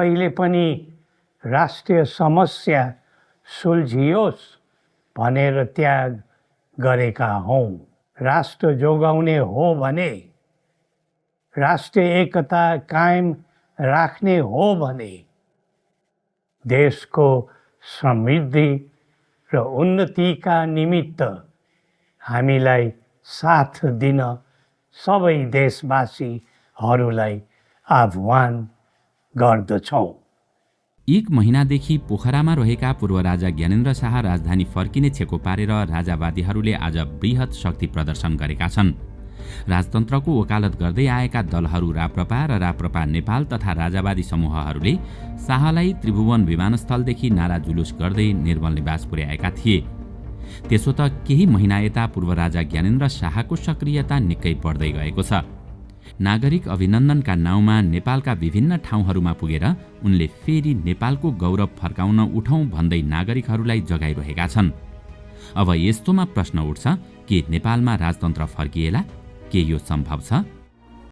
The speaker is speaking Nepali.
अहिले पनि राष्ट्रिय समस्या सुल्झियोस् भनेर त्याग गरेका हौँ। राष्ट्र जोगाउने हो भने, राष्ट्रिय एकता कायम राख्ने हो भने देशको समृद्धि र उन्नतिका निमित्त हामीलाई साथ दिन सबै देशवासीहरूलाई आह्वान गर्दछौँ। 1 महिनादेखि पोखरामा रहेका पूर्व राजा ज्ञानेन्द्र शाह राजधानी फर्किने छेको पारेर राजावादीहरूले आज बृहत शक्ति प्रदर्शन गरेका छन्। राजतन्त्रको वकालत गर्दै आएका दलहरू राप्रपा र राप्रपा नेपाल तथा राजावादी समूहहरूले शाहलाई त्रिभुवन विमानस्थलदेखि नारा जुलुस गर्दै निर्मल निवास पुर्याएका थिए। त्यसो त केही महिना यता पूर्व राजा ज्ञानेन्द्र शाहको सक्रियता निकै बढ्दै गएको छ। नागरिक अभिनन्दनका नाउँमा नेपालका विभिन्न ठाउँहरूमा पुगेर उनले फेरि नेपालको गौरव फर्काउन उठौं भन्दै नागरिकहरूलाई जगाइरहेका छन्। अब यस्तोमा प्रश्न उठ्छ, के नेपालमा राजतन्त्र फर्किएला? के यो सम्भव छ?